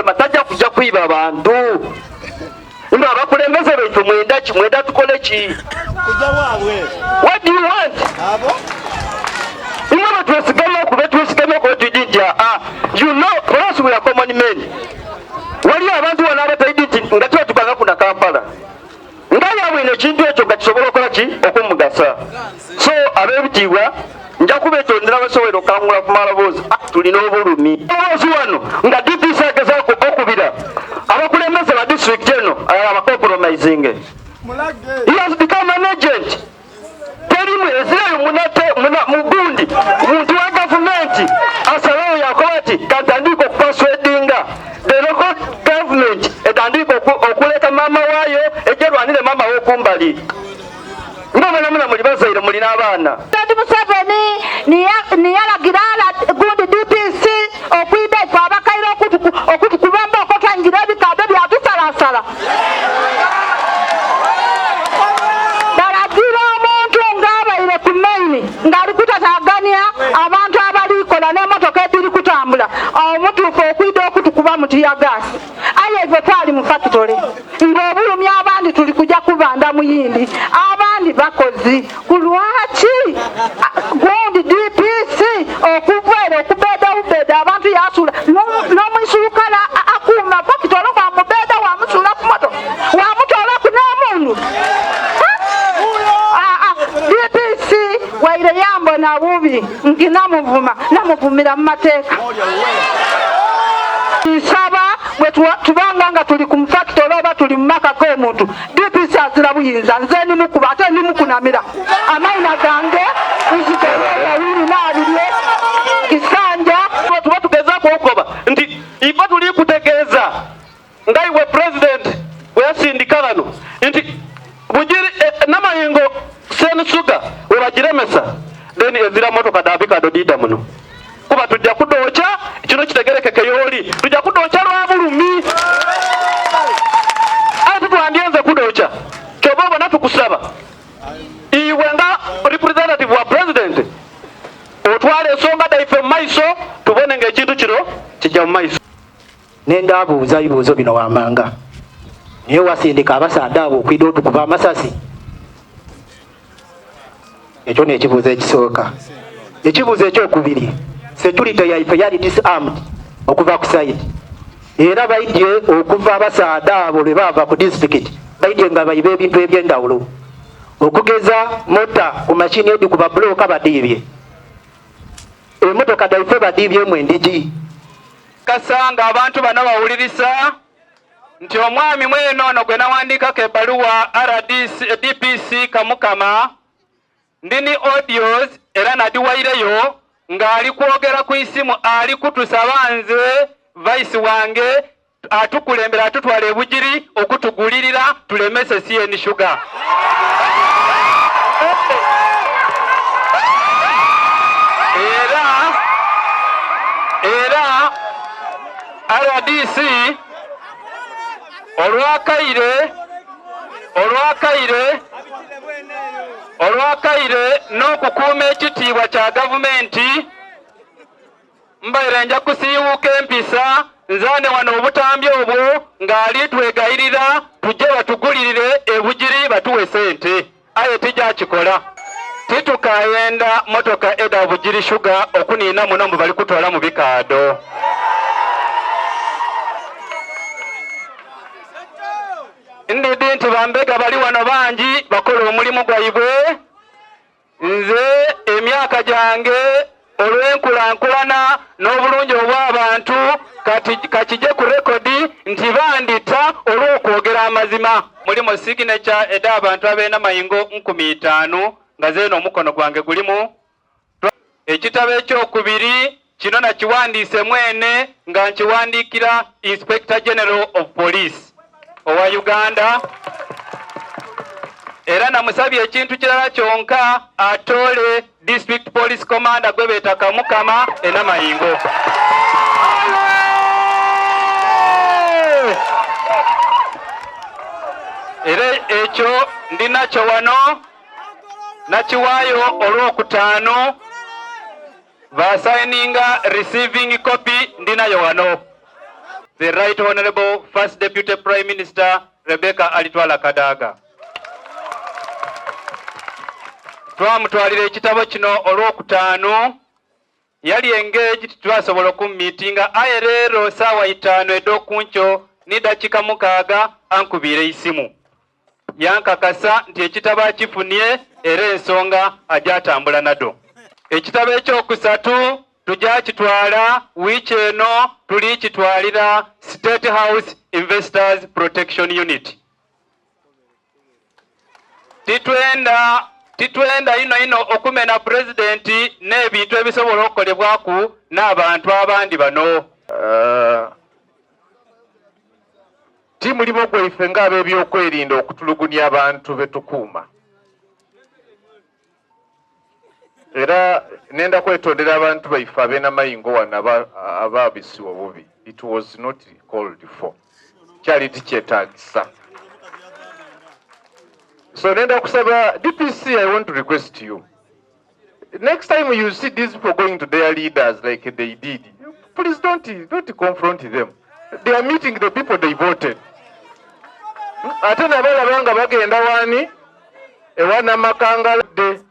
kugema tajja kujja kwiba bantu. Imwe abakulembeze baife mwenda ki? Mwenda tukole ki? What do you want? Imwe batwesigamyeku, betwesigamyeku betwidi nti aa, you know, for us we are common men. Waliyo abantu wano abataidi nti nga tibatukanga kuna Kampala. Nga yabwine ekintu ekyo nga kisobola okukola ki? Okumugasa. So ab'ebitiibwa nja kubetondera basobola okukangula ku maloboozi. Tulina obulumi. Maloboozi wano nga DPC agezaako okubira abakulembeze ba district eno abacompromising. He has become an agent. Terimu ezirayo munate muna mugundi muntu wa gavumenti asalawo yakoba ati katandika okupersuadinga the local government etandika okuleka maama waayo ejerwanire maama wokumbali. Nga mwana muna muli bazaire mulina abaana. President Museveni niyalagira gundi DPC okwida ife abakaire okutukubamba okotwangira ebikadde byatusalasala. Balagira omuntu ng'abaire ku maini ng'ali kutataganya abantu abalikola n'emotoka ediri kutambula omutuufu okwida okutukuba mu tiyagaasi. Aye ife twali mu factory ng'obulumi abandi tuli kujja kubanda muyindi abandi bakozi. Ku lwaki gundi DPC okuva era okubeda ubeda abantu yasula n'omwisulukala akuuma factory wamubeda wamusula ku moto wamutola ku n'omundu. DPC waire yambona bubi nti namuvuma namuvumira mu mateeka. Nsaba bwe tubanga nga tuli ku factory oba tuli mu maka g'omuntu, DPC azira buyinza, nze ndimukuba ate ndimukunamira. Amayina gange nziteewiri kisanja. Tuba tugezaako okukoba nti ife tuli kutegeeza nga iwe president bwe yasindika bano nti Bugiri Namayingo Ssenusuga we bagiremesa then ezira motoka dabikado dida muno kuba tujja kudooca kino kitegerekeke yooli tujja kudooca lwa bulumi aye tutwandyenze kudooca kyoba obona tukusaba iwe nga representative wa president otwala ensonga daife mu maiso tubone ng'ekintu kino kijja mu maiso. Nendaabuuza ebibuuzo bino wammanga. Niye wasindika abasaadha abo okwidha otukuba amasasi? Ekyo n'ekibuuzo ekisooka. Ekibuuzo ekyokubiri, security yaife yali disarmed okuva ku side. Era baidye okuva abasaadha abo lwe baava ku district, baidye nga baiba ebintu eby'endawulo. Okugeza mota ku mashini edhikuba bulooka badiibye. Emotoka dhaife badiibyemu endhigi. Kasanga abantu bano bawulirisa nti omwami mwene ono gwe nawandiikako ebbaluwa RDC, DPC Kamukama ndi ni audios era nadiwaireyo ng'ali kwogera ku isimu ali kutusaba nze vice wange atukulembera atutwala ebugiri okutugulirira tulemese CN Sugar. Era RDC olwakaire n'okukuuma ekitiibwa kya gavumenti mbaire nja kusiiwuuka empisa nzaane wano obutambi obwo ng'ali twegayirira tujje batugulirire ebugiri batuwe sente aye tijakikola. Titukayenda motoka eda Bugiri Sugar okuniina muno mbu bali kutwala mu bikaado. Ndidi nti bambega bali wano bangi bakola omulimu gwaibwe. Nze emyaka gyange olw'enkulankulana n'obulungi obw'abantu kati kakije ku rekodi nti bandita olw'okwogera amazima. Mulimu signature eda abantu ab'ena mayingo 5,000 nga zeeno omukono gwange gulimu. Ekitabo ekyokubiri kino nakiwandiise mwene nga nkiwandiikira Inspector General of Police owa Uganda era namusabye ekintu kirala kyonka atoole District Police Commander gwe beeta Kamukama e Namayingo. Era ekyo ndinakyo wano nakiwaayo olwokutaano basayininga receiving copy ndinayo wano. the Right Honorable First Deputy Prime Minister Rebecca Alitwala Kadaga. Twamutwalira ekitabo kino olwokutaano, yali engaged, twasobola okumumiitinga, aye leero saawa 5 ed'okunkyo ni dakika 6 ankubiire isimu, yankakasa nti ekitabo akifunye era ensonga ajatambula nado. Ekitabo ekyokusatu tujja kitwala wiiki eno, tulikitwalira State House Investors Protection Unit. Titwenda ino ino okumena pulezidenti n'ebintu ebisobola okukolebwaku n'abantu abandi bano. Ti mulimu gwaife ng'ab'ebyokwerinda okutulugunya abantu betukuuma, era nenda kwetondera abantu baife ab'enamayingo wano ababisiwa obubi. It was not called for, kyali tikyetagisa. So nenda kusaba DPC, I want to request you, next time you see these people going to their leaders like they did, please don't confront them. They are meeting the people they voted. Ate nabalaba nga bagenda wani ewa Namakangalde,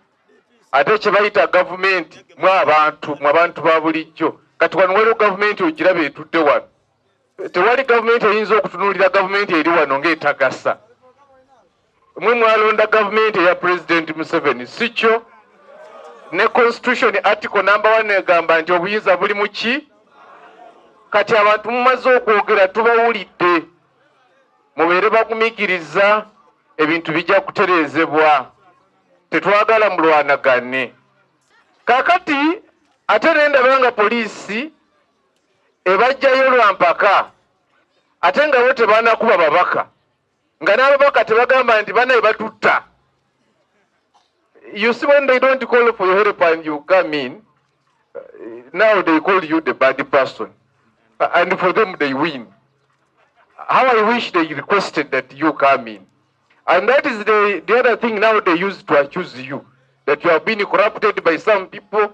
ate kye bayita gavumenti mu abantu, mu abantu ba bulijjo. Kati wano waliwo gavumenti ogiraba etudde wano, tewali gavumenti eyinza okutunuulira gavumenti eri wano ng'etagasa. Mwe mwalonda gavumenti eya President Museveni, si kyo? Ne constitution article number 1 egamba nti obuyinza buli mu ki? Kati abantu mumaze okwogera, tubawulidde, mubeere bagumiikiriza, ebintu bijja kutereezebwa, tetwagala mulwanagane. Kakati ate nendaba nga poliisi ebajjayo lwa mpaka, ate nga bo tebanakuba babaka, nga n'ababaka tebagamba nti banaye batutta. You see, when they don't call for your help and you come in, now they call you the bad person, and for them they win. How I wish they requested that you come in. And that is the other thing now they use to accuse you, that you have been corrupted by some people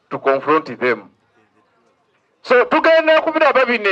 to confront them. So tugenda kubiraba bino.